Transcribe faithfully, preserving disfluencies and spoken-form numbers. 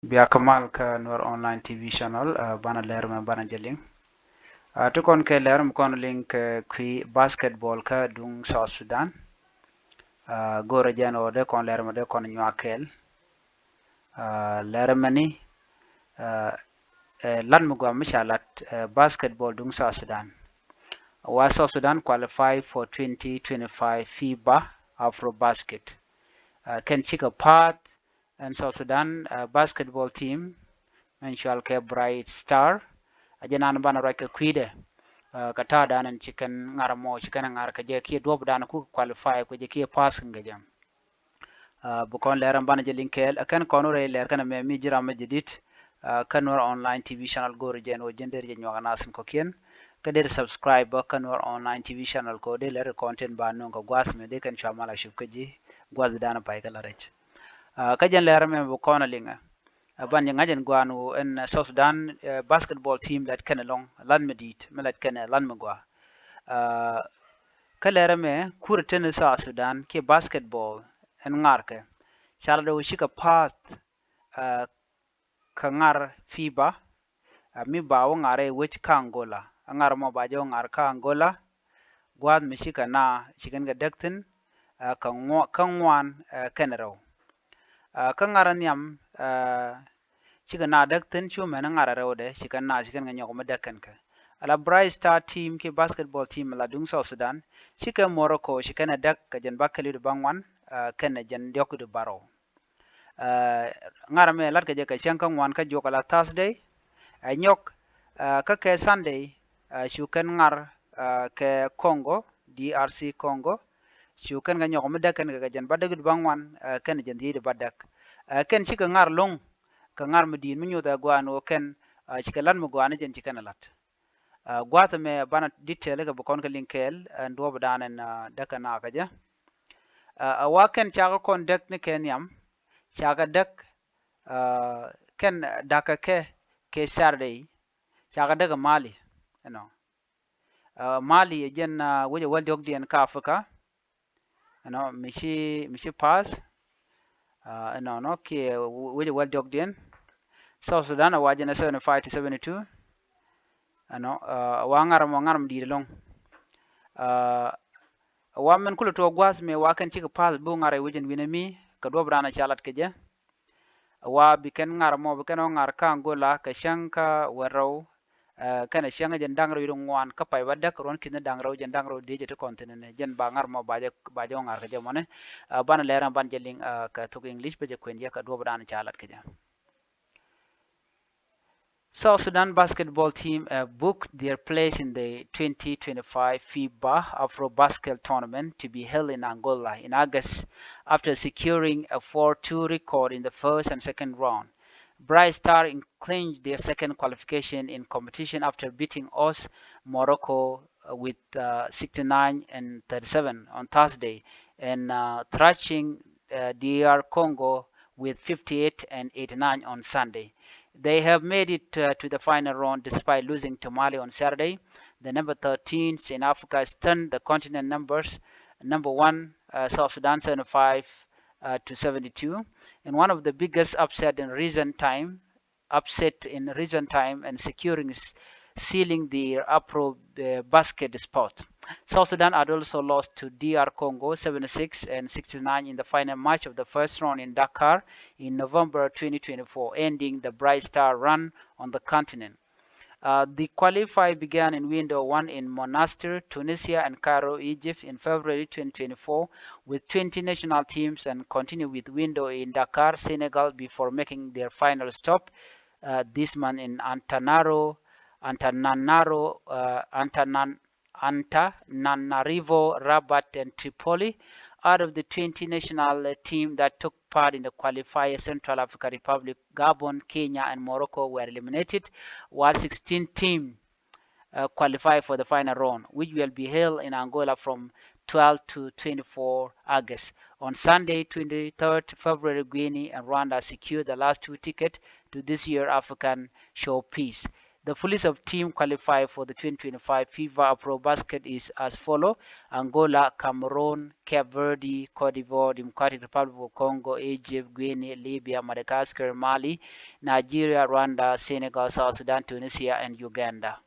Bia kä mal kä Nuer Online T V channel, ah, banɛ lɛr mɛ banɛ jɛ liŋ. Ah, ti kɔn kɛ lɛr mɛ kɔn liŋ kɛ kui̱ basketball kä duŋ South Sudan. Ah, go̱rɛ jɛn ɔ dee kɔn lɛr mɛ dee kɔn nyuak kɛɛl. Ah, lɛr mɛ ni, ah, eh, lat mi gua mi ca lat, eh, basketball duŋ South Sudan. Wa South Sudan qualify for twenty twenty-five FIBA Afro Basket. Ah, kɛn cikɛ path ɛn South Sudan, ah, basketball team mɛn cual kɛ Bright Star. A jɛ nan banɛ ruac kɛ kui̱dɛ, ah, kɛ ta̱a̱ dan ɛn ci kɛn ŋar mɔ ci kɛn ŋar kɛ jɛ kiɛ duɔp dan ku qualify kɛ jɛ kiɛ path kɛ jɛ. Ah, bi kɔn lɛr ɛn banɛ jɛ liŋ kɛɛl, ɛ kɛn kɔn wä rɛy lɛr kɛn ɛmɛ mi ji̱ ram mi jɛ dit, ah, kä Nuer Online T V channel go̱o̱ri jɛn wä jɛn der jɛ nyuak ɛ nath in kɔkiɛn. Kä der subscribe bä kä Nuer Online T V channel kɛ wä der lɛr kɔn tin ba nuŋ kɛ gua̱th mɛ dee kɛn cua mal a cup kä ji̱ gua̱th dan pay kä la rɛc. Ah, kä jɛn lɛr ɛmɛ bi kɔn ɛ liŋ ɛ. Ah, ban jɛ ŋa̱c ɛn gua̱a̱n wä ɛn, ah, South Sudan, eh, basketball team lat kɛn ɛlɔŋ lat mi di̱i̱t mi lat kɛn ɛ lat mi gua̱a̱. Ah, kä lɛr ɛmɛ kur teni South Sudan kiɛ basketball ɛn ŋarkɛ. Cal dee wä cikɛ path, ah, kä ŋar FIBA, ah, mi ba wä ŋar ɛ wec kä Angola. Ɛ ŋar mɔ ba jɛ wä ŋar kä Angola. Gua̱a̱th mi cikɛ na cikɛn kɛ däk thi̱n, ah, kä ŋua-, kä ŋuan, ah, kɛn rɛw. Ah, kä ŋar ɛ nhiam, ah, cikɛ na däk thi̱n cu mɛn ŋar ɛ rɛwdɛ cikɛ na cikɛn kɛ nyɔk mi däk kɛn kɛ. Ala Bright Star team kiɛ basketball team ala duŋ South Sudan cikɛ Morocco cikɛn ɛ däk kɛ jɛn ba kɛl wi̱cdɛ ba ŋuan, ah, kɛn ɛ jɛn diɔ̱k wi̱cdɛ ba rɛw. Ah, ŋar mɛ lat kɛ jɛ kɛ cäŋ kä ŋuan kä juɔk ala Thursday. Ɛ nyɔk, ah, kä kɛ Sunday, ah, cu kɛn ŋar, ah, kɛ Congo, D R C Congo. Cu kɛn kɛ nyɔk mi däk kɛn kɛ kɛ jɛn ba däk wi̱cdɛ ba ŋuan, ah, kɛn jɛn dhiecdɛ ba däk. Ah, kɛn cikɛ ŋar lo̱ŋ kɛ ŋar mi di̱i̱t mi nyuth ɛ gua̱a̱n wä kɛn, ah, cikɛ lat mi gua̱a̱n jɛn ci kɛn ɛ lat. Ah, gua̱a̱th ɛmɛ banɛ detail kɛ bi kɔn kɛ liŋ kɛɛl ɛn duɔ̱ɔ̱p dan ɛn, ah, däk kɛ na kä jɛ. Ah, a wa kɛn cakɛ kɔn däk ni kɛ nhiam, cakɛ däk, ah, kɛn da̱kä kɛ kɛ Saturday, cakɛ däk ɛ Mali, you know. Ah, Mali ɛ jɛn, ah, wec ɛ wäl diɔ̱kdiɛn kä Africa. Ɛnɔ mi ci, mi ci path. Ah, ɛnɔnɔ kiɛ wec ɛ wäl diɔ̱kdiɛn. South Sudan ɛ wa jɛn ɛ seventy five to seventy two. Ɛnɔ, ah, wa ŋar mɔ ŋar mɔ di̱i̱t ɛlɔ̱ŋ. Ah, wa mɛn kulɛ tuɔɔk gua̱a̱th mëë wa kɛn cikɛ path bi wä ŋar ɛ wec ɛn wi̱nɛ mi kɛ duɔ̱p raan ɛ ca lat kɛ jɛ. Wa bi kɛn ŋar mɔ bi kɛn ɔ ŋar kä Angola kɛ cäŋ kä wä rɛw. Ah, kɛn ɛ cäŋ jɛn da̱ŋ rɛw wi̱cdɛ ŋuan kä pay ba däk ruɔ̱n ki̱n da̱ŋ rɛw jɛn da̱ŋ rɛw dhiec ti kɔn thi̱n ni jɛn ba ŋar mɔ ba jɛ, ba jɛ ɔ ŋar kɛ jɛ mɔni. Ah, banɛ lɛr ɛn ban jɛ liŋ, ah, kɛ thok English bä jɛ kuɛn jɛ kɛ duɔ̱p dan ca lat kɛ jɛ. South Sudan basketball team have booked their place in the twenty twenty-five FIBA Afro Basket Tournament to be held in Angola in August after securing a four two record in the first and second round. Bright Star clinched their second qualification in competition after beating host Morocco, uh, with, uh, sixty-nine and thirty-seven on Thursday and, uh, thrashing, uh, D R Congo with fifty-eight and eighty-nine on Sunday. They have made it, uh, to the final round despite losing to Mali on Saturday. The number thirteens in Africa stunned the continent numbers. Number one, uh, South Sudan seventy-five, uh, to seventy-two. And one of the biggest upset in recent time, upset in recent time and securing s-, sealing the Afro, uh, basket spot. South Sudan had also lost to D R Congo seventy-six and sixty-nine in the final match of the first round in Dakar in November twenty twenty-four, ending the Bright Star run on the continent. Uh, the qualify began in window one in Monastir, Tunisia, and Cairo, Egypt, in February twenty twenty-four, with twenty national teams, and continue with window in Dakar, Senegal, before making their final stop, uh, this month in Antanaro, Antananaro, uh, Antanan-, Antananarivo, Rabat, and Tripoli. Out of the twenty national, uh, team that took part in the qualifier, Central African Republic, Gabon, Kenya, and Morocco were eliminated, while sixteen team, uh, qualify for the final round, which will be held in Angola from twelve to twenty-four August. On Sunday, twenty-third February, Guinea and Rwanda secured the last two tickets to this year's African Showpiece. The full list of team qualified for the twenty twenty-five FIFA Afrobasket is as follow: Angola, Cameroon, Cape Verde, Cote d'Ivoire, Democratic Republic of Congo, Egypt, Guinea, Libya, Madagascar, Mali, Nigeria, Rwanda, Senegal, South Sudan, Tunisia, and Uganda.